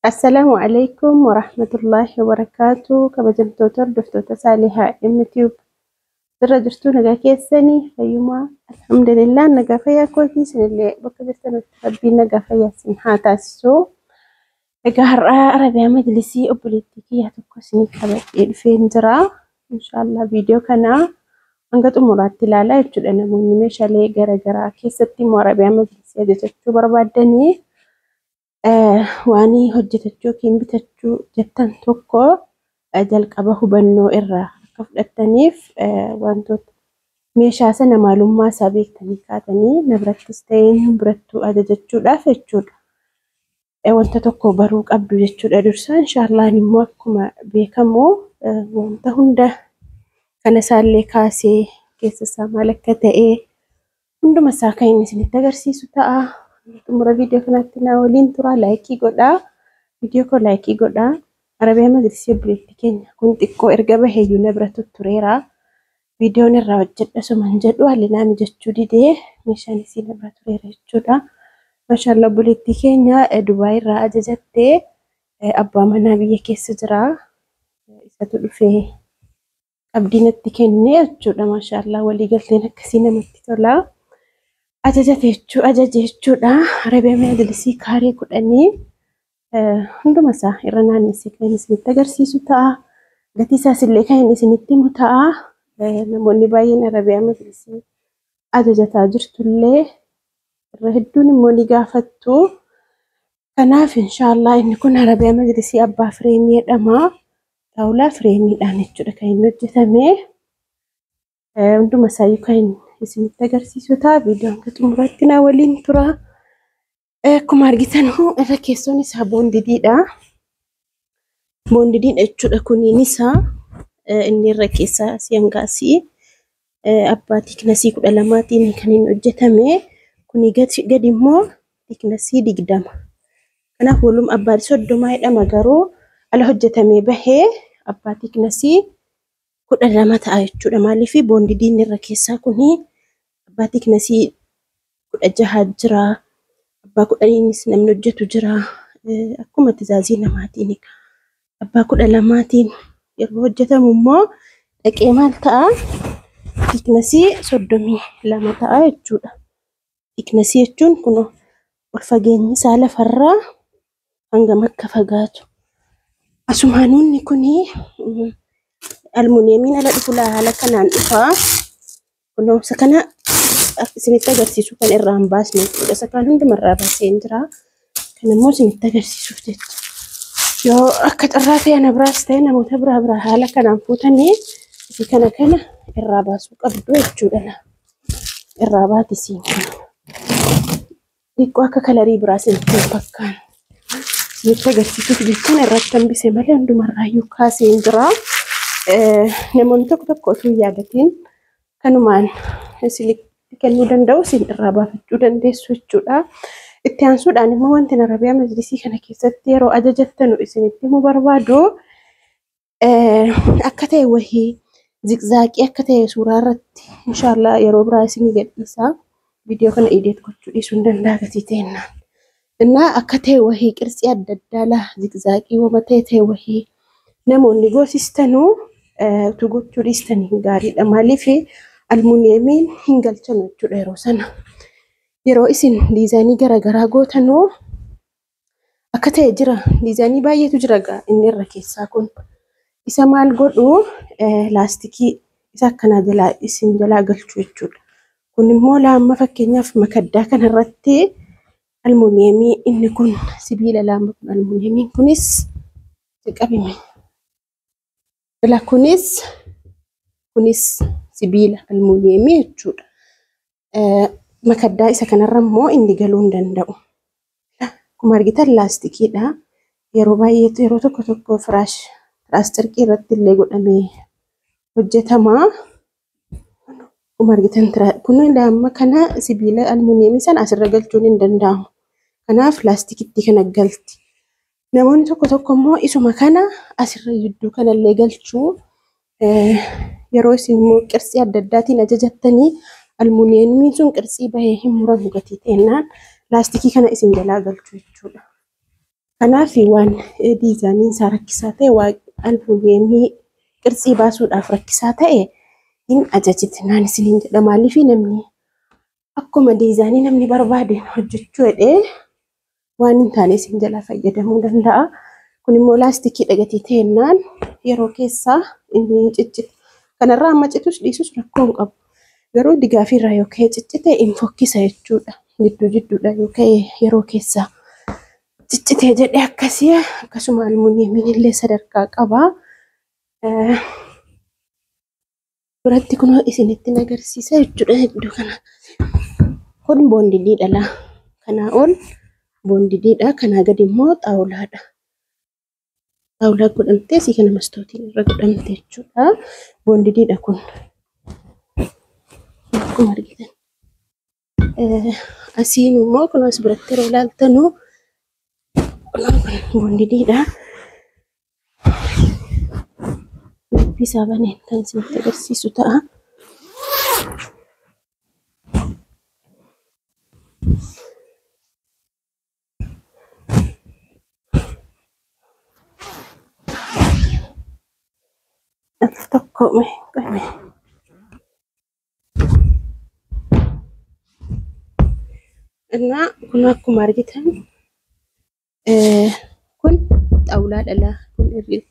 Assalaamu alaikum warahmatullaahi wabarakaatu. Kabajamtoota hordoftoota Saalihaa MTube irra jirtu, nagaa keessanii, fayyumaa? Alhamdulillah, nagaa fayyaa kootii. Isinillee bakka jirtanitti Rabbiin nagaa fayyaa isin haa taasisu. Egaa har'aa Arabiyaa majlisii obboleettii kiyyaa tokko isinii qabadhee dhufeen jira. Inshaallah viidiyoo kana hanga xumuraatti ilaalaa jechuudha. Namoonni meeshaalee garaagaraa keessatti immoo Arabiyaa majlisii ajajachuu barbaaddanii, waan hojjetachuu yookiin bitachuu jettan tokko jalqaba hubannoo irraa akka fudhattaniif, wantoota meeshaa sana maalummaa isaa beektanii kaatanii na birattis ta'ee nu birattuu ajajachuudhaaf jechuudha. Wanta tokko baruu qabdu jechuudha dursa. Inshaallaan immoo akkuma beekamu wanta hunda kana isaallee kaasee keessa isaa maal akka ta'e hunduma isaa kan inni isinitti agarsiisu ta'a. Xumura viidiyoo kanaatti na waliin tura. Like godhaa. Viidiyoo koo like godhaa. Arabiyaa majlisii obboleettii keenya kun xiqqoo erga baheeyyuu na bira tuttureera. Viidiyoon irraa hojjedha suman jedhu haalli naa mijachuu didee meeshaan isii na bira tureera jechuudha. Maashaallah, obboleettii keenya Dubaay irraa ajajattee, abbaa manaa biyya keessa jira. Isatu dhufee qabdii natti kennee jechuudha. Maashaallah, walii galteen akkasii namatti tola. Ajajate jechuu, ajaje jechuudha. Arabiyaa majlisii kaaree 10 hunduma isaa irra naannessee kan inni isinitti agarsiisu ta'a. Gatii isaas illee kan inni isinitti himu ta'a. Namoonni baay'een Arabiyaa majlisii ajajataa jirtullee irra hedduun immoo ni gaafattu. Kanaaf inshaallah inni kun Arabiyaa majlisii abbaa fireemii jedhama. Xaawulaa fireemiidhaan jechuudha kan inni hojjetame. Hunduma isaayyuu kan inni isinitti agarsiisu ta'a. Viidiyoo hanga xumuraatti na waliin tura. Akkuma argitan irra keessoon isaa bondediidha. Bondediidha jechuudha kuniin isaa inni irra keessaa asii hanga asii abbaa thicknessii 12tiin kan inni hojjetame. Kuni gadi immoo thicknessii 20. Kanaaf walum abbaa 30 jedhama, garuu ala hojjetamee bahee abbaa thicknessii 12 ta'a jechuudha. Maaliif bondediin irra keessaa kuni abbaa thicknessii 16 jira. Abbaa 10nis namni hojjetu jira. Akkuma tizaazii namaatiin. Abbaa 12tiin yeroo hojjetamu immoo dhaqee maal ta'a? Thicknessii 32 ta'a jechuudha. Thicknessii jechuun kun ol fageenyi isaa lafarraa hangam akka fagaatu. Asumaanoonni kuni almuuniyeemiin ala dhufu haala kanaan dhufa. Kunuunsa kana isinitti agarsiisu kan irraa hin baasne jechuudha. Isa kaan hundumarraa baasee hin jira. Kan immoo isinitti agarsiisuuf jecha. Yoo akka carraa ta'e ana biraas ta'e namoota biraa biraa haala kanaan fuutanii isii kana irraa baasuu qabdu jechuudha. Irraa baati isiin kun. Xiqqoo akka colorii biraa isinitti hin fakkaanne. Isinitti agarsiisuuf jechaan irratti hambise malee hundumarraayyuu kaasee hin jira. Namoonni tokko tokko osoo hin yaadatiin kanumaan isinitti kennuu danda'u, isin irraa baafachuu dandeessu jechuudha. Itti aansuudhaan immoo wanti Arabiyaa majlisii kana keessatti yeroo ajajattanu isinitti himuu barbaadu, akka ta'e wahii zigzaagii akka ta'e suuraa irratti inshaallah yeroo biraa isinii gadhiisa. Viidiyoo kana edit gochuu dhiisuu hin danda'a gatii ta'ennaan. Innaa akka ta'e wahii qirtsii adda addaa laa zigzaagii wama ta'e ta'e wahii namoonni goosistanuu utuu gochuu dhiistanii gaariidha. Maaliif almuuniyeemiin hin galchanu jechuudha yeroo sana. Yeroo isin designii garaagaraa gootanuu akka ta'e jira. Designii baay'eetu jira gaa inni irra keessaa kun. Isa maal godhuu, laastikii isa akkanaa jalaa isin jalaa galchu jechuudha. Kun immoo laamma fakkeenyaaf makaddaa kanarratti almuuniyeemii inni kun sibiila, laamma kun almuuniyeemiin kunis qabime. Ila kunis sibiila almuuniyeemii jechuudha. Makaddaa isa kanarra immoo inni galuu hin danda'u. Akkuma argitan laastikiidha. Yeroo baay'ee yeroo tokko tokko firaash tiraas carqii irratti illee godhamee hojjetama. Akkuma argitan kun laamma kana sibiila almuuniyeemii sana asirra galchuun hin danda'amu. Kanaaf laastikitti kana galti. Namoonni tokko tokko immoo isuma kana asirra jidduu kanallee galchuu. Yeroo isin immoo qirtsii adda addaatiin ajajattanii almuuniyeemiin sun qirtsii bahee hin muramu gatii ta'ennaan laastikii kana isin jalaa galchu jechuudha. Kanaaf waan diizaayiniin isaa rakkisaa ta'e albuuneemii qirtsii baasuudhaaf rakkisaa ta'e hin ajajitinaan isiniin jedha. Maaliif namni akkuma diizaayinii namni barbaadeen hojjechuu jedhee waan hin taane isin jalaa fayyadamuu danda'a. Kun immoo laastikii dhagatii ta'ennaan yeroo keessaa inni ciccita. Kanarraa amma citus dhiisus rakkoo hin qabu. Garuu digaafiirraa yoo ka'e ciccite hin fokkisa jechuudha. Gidduu gidduudha yoo ka'e yeroo keessaa ciccitee jedhee akkasii akkasuma almuuniyeemiin illee sadarkaa qaba. Biratti kun isinitti agarsiisa jechuudha iddoo kana. Kun boondidiidha laa. Kanaa ol boondidiidha. Kanaa gadi immoo xaawulaadha. Xaawulaa godhamtee asii kana mastootiin irra godhamte jechuudha. Boondidiidha kun. Akkuma argitan. Asiin immoo kun as biratti yeroo ilaaltanu kun boondidiidha. Dubbii isaa baneen kan isinitti agarsiisu ta'a. Tokko mee እና kun akkuma argitan kun xaawulaadha laa. Kun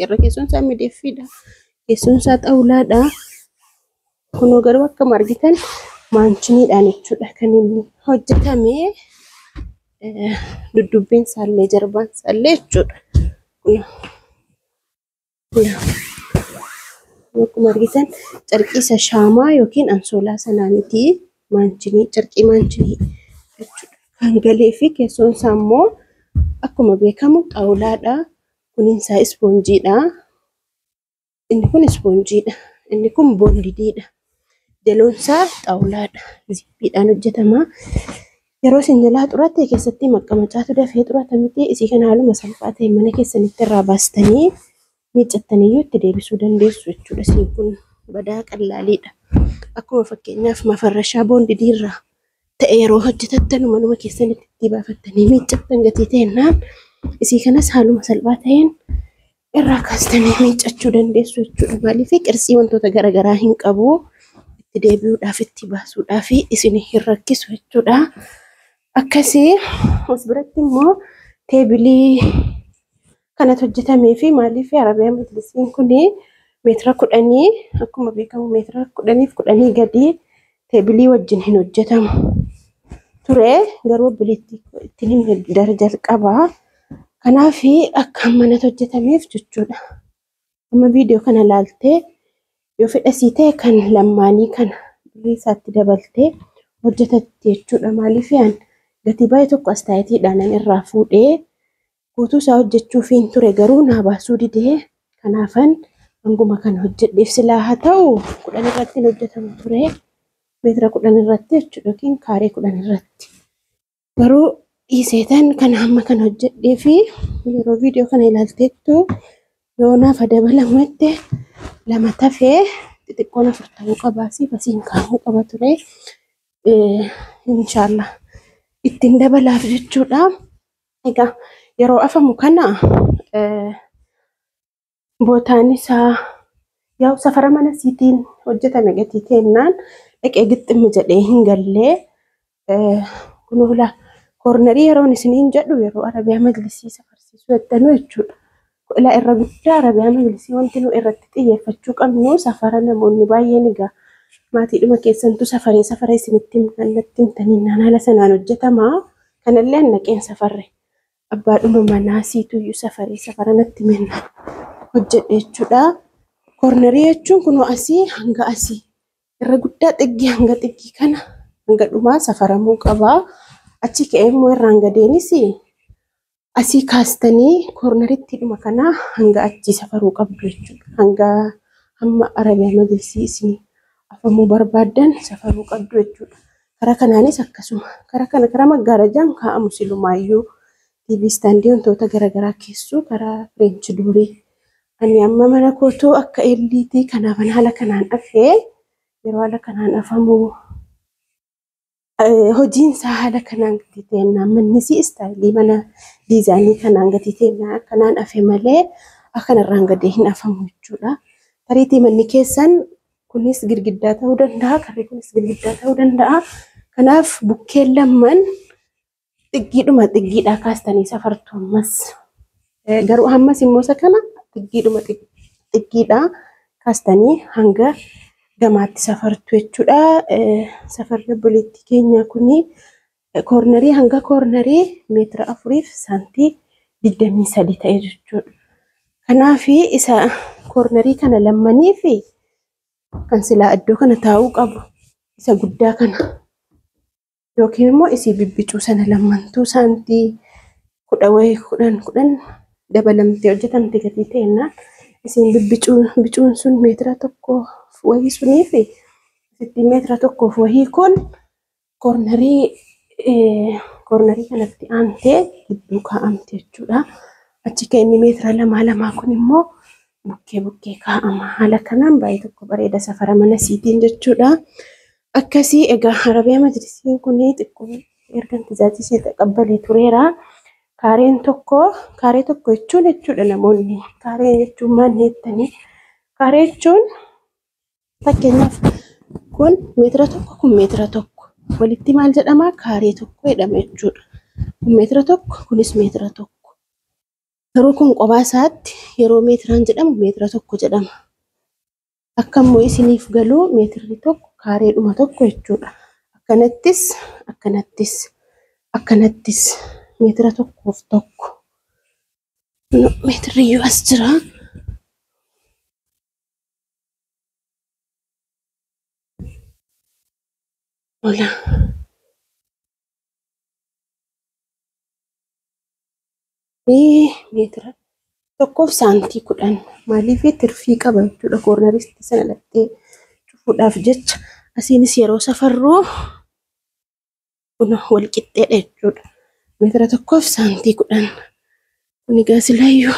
irra keessoon isaa miidhagfiidha. Keessoon isaa xaawulaadha. Kunoo garuu akkuma argitan maanchiniidhaan jechuudha kan inni hojjetame. Duddubbeen isaallee jarbaan isaallee jechuudha. Akkuma argitan carqii isa shaamaa yookiin ansoolaa sanaa miti maanchinii carqii maanchinii jechuudha. Kan galee fi keessoon isaa immoo akkuma beekamu xaawulaadha. Kunin isaa ispoonjiidha. Inni kun ispoonjiidha. Inni kun boondidiidha. Jaloon isaa xaawulaadha. Zippiidhaan hojjetama. Yeroo isin jalaa xuratte keessatti maqqamacaatu dafee xurata miti. Isii kana haaluma salphaa ta'e mana keessanitti irraa baastanii miiccattaniyyuu itti deebisuu dandeessu jechuudha. Isiin kun badaa qallaaliidha. Akkuma fakkeenyaaf mafarrashaa boondidiirraa ta'e yeroo hojjetattan manuma keessanitti itti baafattanii miiccattan gatii ta'ennaan isii kanas haaluma salphaa ta'een irraa kaastanii miiccachuu dandeessu jechuudha. Maaliif qirtsii wantoota garaagaraa hin qabu itti deebi'uudhaaf itti baasuudhaaf isin hin rakkisu jechuudha. Akkasii as biratti immoo teebilii kanatu hojjetamee fi maaliif Arabiyaa Majlisiin kun meetira 10 akkuma beekamu meetira 10 fi 10 gadi teebilii wajjin hin hojjetamu ture garuu obboleettii ittiin himne jalqabaa. Kanaaf akka manatti hojjetameef jechuudha. Amma viidiyoo kana ilaaltee yoo fedhasii ta'e kan lammaanii kana birrii isaatti dabaltee hojjetatti jechuudha. Maaliif gatii baay'ee tokko as taa'eetiidhaan irraa fuudhee guutuu isaa hojjechuufiin ture garuu naa baasuu didee kanaafan hanguma kana hojjedheef silaa haa ta'u 10 irratti hojjetamu ture meetira 10 irratti jechuudha yookiin kaaree 10 irratti. Garuu dhiiseetan kan hamma kana hojjedhee fi yeroo viidiyoo kana ilaalteettu yoo naaf dabalamu jette 2 tafee xixiqqoon 4 ta'uu qabaa siif asiin kaa'uu qaba ture. Inshaallah ittiin dabalaaf jechuudha. Egaa yeroo afamu kana bootaan isaa yaa'u safara mana siitiin hojjetame gatii ta'ennaan dhaqee gixximmi jedhee hin gallee kunuula koornarii yeroon isiniin jedhu yeroo Arabiyaa Majlisii safarsiisuu jettanu jechuudha. Ilaa irra guddaa Arabiyaa Majlisii wanti nu irratti xiyyeeffachuu qabnu safara namoonni baay'een egaa maatiidhuma keessantu safaree safaree isinitti natti himtanii naan haala sanaan hojjetama. Kanallee naqeen safarre abbaadhuma manaa siituyyuu safaree safara natti menna hojjedhe jechuudha. Koornarii jechuun kunoo asii hanga asii irra guddaa xiggii hanga xiggii kana hanga dhumaa safaramuu qaba. Achi ka'ee immoo irraan gadeenis asii kaastanii koornaritti dhuma kana hanga achii safaruu qabdu jechuudha. Hanga hamma Arabiyaa Majlisii isin afamuu barbaaddan safaruu qabdu jechuudha. Karaa kanaanis akkasuma karaa kana karaa maggaarajaan kaa'amu silumaayyuu TV istaandii wantoota garaagaraa keessuu karaa Fireenchi durii. Ani amma mana kootuu akka elliitii kanaafan haala kanaan afee yeroo haala kanaan afamu Hojiin isaa haala kanaan gatii ta'ennaa mannis istaayilii mana diizaayinii kanaan gatii ta'ennaa akkanaan hafe malee akkanarraan gadee hin hafamu jechuudha. Tariitii manni keessan kunis girgiddaa ta'uu danda'a, karri kunis girgiddaa ta'uu danda'a. Kanaaf bukkeen lamman xiggiidhuma xiggiidhaa kaastanii safartu ammas. Garuu ammas immoo isa kana xiggiidhuma xiggiidhaa kaastanii hanga gamaatti safartu jechuudha. Safarri obboleettii keenyaa kuni koornarii hanga koornarii meetira 4 fi saantii 23 ta'e jechuudha. Kanaaf isa koornarii kana lammanii fi kan silaa iddoo kana taa'uu qabu isa guddaa kana yookiin immoo isii bibbicuu sana lammantuu saantii 10 wayii 10 10 dabalamtee hojjetamte gatii ta'ennaan isiin bibbicuun sun meetira 1 wayii sunii fi asitti meetira 1 wayii kun koornarii kanatti aantee gidduu kaa'amte jechuudha. Achi kan inni meetira lamaa lamaa kun immoo bukkee bukkee kaa'ama. Haala kanaan baay'ee tokko bareeda safara mana siitiin jechuudha. Akkasii egaa Arabiyaa majlisiin kun xiqqoo erga tajaajila taqabbalee tureera. Kaareen tokko, kaaree tokko jechuun jechuudha namoonni. Kaaree jechuun maal jettanii? Kaaree jechuun fakkeenyaaf kun meetira 1, kun meetira 1. Walitti maal jedhama? Kaaree tokko jedhama jechuudha. Kun meetira 1, kunis meetira 1. Garuu kun kophaa isaatti yeroo meetiraan jedhamu meetira 1 jedhama. Akka immoo isiniif galuu meetirri 1 kaareedhuma tokko jechuudha. Akkanattis, akkanattis, akkanattis meetira 1f 1. Meetirri iyyuu as jira. Hola. Meetira 1f saantii 10 maaliif tirfii qaba jechuudha koornaristi sana lattee cufuudhaaf jecha. Asiinis yeroo safarruu kun wal qixxeedha jechuudha. Meetira 1f saantii 10 kun egaa silaayyuu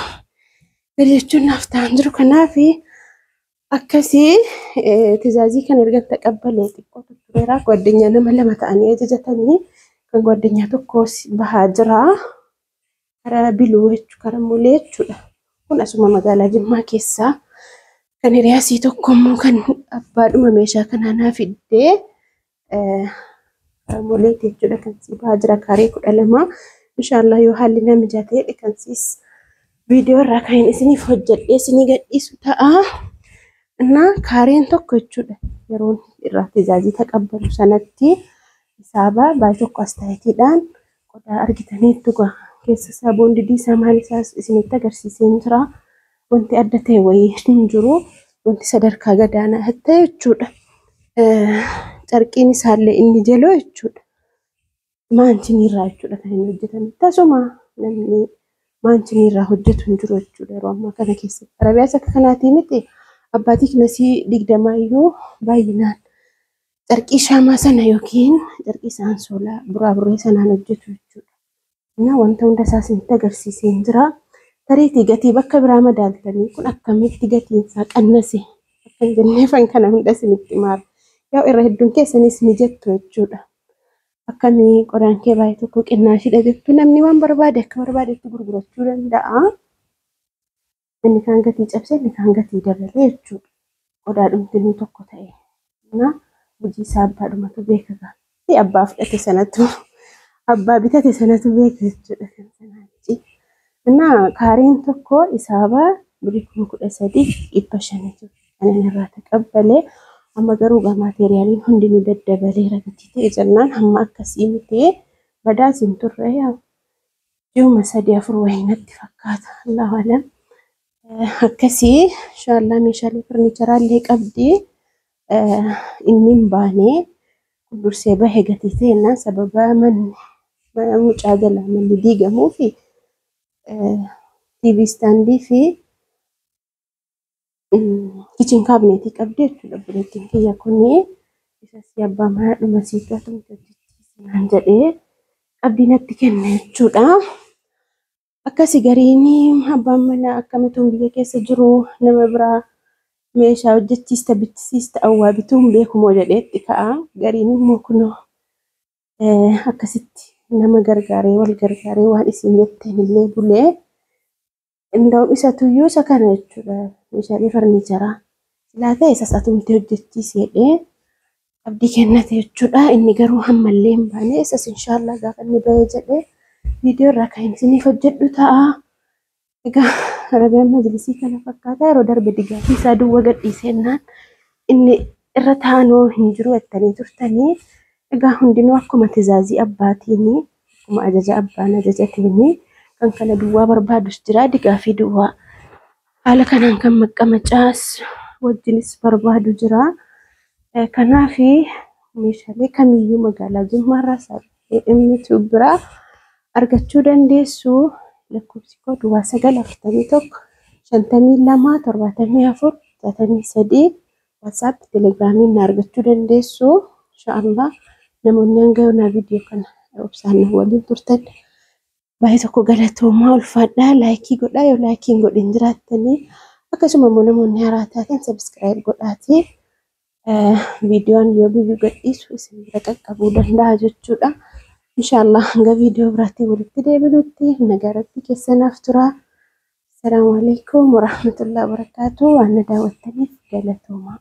gadi jechuun naaf ta'an jiru. Kanaaf akkasii tizaazii kana erga taqabbalee xiqqoo tureera. Gwaddinyaa nama lama ta'anii ajajatanii kan gwaddinyaa tokko bahaa jira. Karaa biluu jechuudha, karaa mulee jechuudha. Kun asuma magaalaa Jimmaa keessaa kan hiriyaasii tokko immoo kan abbaadhuma meeshaa kanaa naa fiddee karaa muleeti jechuudha kan sii bahaa jira kaaree 12. Inshaallah yoo haalli na mijatee kan siis viidiyoo irraa kan isiniif hojjedhee isinii gadhiisu ta'a. Innaa kaareen tokko jechuudha yeroo irraa tizaazii taqabbalu sanatti hisaaba baay'ee tokko astaayiitiidhaan qodaa argitaniittu keessa isaa boondidii isaa maal isaa isinitti agarsiiseen jira. Wanti adda ta'e wayii hin jiru. Wanti sadarkaa gadaanaa ta'e jechuudha. Carqiin isaallee inni jaloo jechuudha. Maanchinii irraa jechuudha kan inni hojjetame. Tasuma namni maanchinii irraa hojjetu hin jiru jechuudha yeroo ammaa kana keessatti. Arabiyaas akka kanaatii miti abbaa thicknessii 20 iyyuu baay'inaan carqii shaamaa sana yookiin carqii saansoolaa buraaburree sanaan hojjetu jechuudha. Wanta hunda isaa isinitti agarsiiseen jira. Tariitii gatii bakka biraa madaaltanii kun akkamitti gatiin isaa qannase akka hin jenneefan kana hunda isinitti himaara. Yaa irra hedduun keessanis ni jettu jechuudha. Akkamii qodaan kee baay'ee tokko qinnaashidha jettu, namni waan barbaade akka barbaadetti gurgurachuu danda'a. Inni kaan gatii cabsee inni kaan gatii dabalee jechuudha. Qodaa dhumtinuu tokko ta'e. Hojii isaa abbaadhumatu beeka. Abbaa fudhate sanatu, abbaa bitate sanatu beeka jechuudha kan sanaachi. Innaa kaareen tokko isaaba birii 13,500 kan inni irraa taqabbalee. Amma garuu maateeriyaaliin hundinuu daddabaleera gatii ta'e jennaan hamma akkasii miti badaas hin turre, ji'uma sadii afur wayii natti fakkaata. Allahu alam. Akkasii inshaallah meeshaalee furniicharaa illee qabdi. Inni hin baane dursee bahe gatii ta'e sababa manni mucaa jalaa manni diigamuu fi TV standii fi kitchen cabinetii qabdi jechuudha. Obboleettiin kiyya kuni isas abbaa manaa dhuma siitu atumti hojjechiisi naan jedhee qabdii natti kenne jechuudha. Akkasi gariin abbaan manaa akkamituun biyya keessa jiru nama biraa meeshaa hojjechiista bichisiista awwaa bituu hin beeku moo jedheetti ka'a. Gariin immoo kunoo Akkasitti nama gargaaree wal gargaaree waan isin jettan illee bulee Inda'uun isatuyyuu isa kana jechuudha. Meeshaalee farniicharaa silaa ta'e isas atumtee hojjechiisi jedhee abdii kennate jechuudha. Inni garuu ammallee hin baane isas inshaallah gaafa inni bahee jedhee viidiyoo irraa kan isiniif hojjedhu ta'a. Egaa Arabiyaan majlisii kana fakkaata yeroo darbe digaafii isaa duwwa gadhiisennaan inni irra taa'anoo hin jiru jettanii turtanii. Egaa hundinuu akkuma tizaazii abbaatiini akkuma ajaja abbaan ajajateeni kan kana duwwaa barbaadus jira digaafii duwwaa haala kanaan kan maqqamacaas wajjinis barbaadu jira. Kanaaf meeshaalee kamiyyuu magaalaa Jimmaarraa MTube biraa argachuu dandeessu. Lakkoofsi koo duwwaa 9 41 52 74 63 WhatsApp Telegiraamiin na argachuu dandeessu. Inshaallah namoonni hanga yoonaa viidiyoo kana obsaan na waliin turtan baay'ee tokko galatoomaa ulfaadhaa. Laayikii godhaa yoo laayikii hin godhin jiraattanii akkasuma immoo namoonni haaraa taatan sabiskiraayib godhaatii viidiyoon yoo biyyuu gadhiisu isin bira qaqqabuu danda'a jechuudha. Inshaallah hanga viidiyoo biraatti walitti deebinutti nagaa rabbii keessanaaf tura. Assalaamu alaikum warahmatullahi wabarakatuh. Waan na daawwattaniif galatoomaa.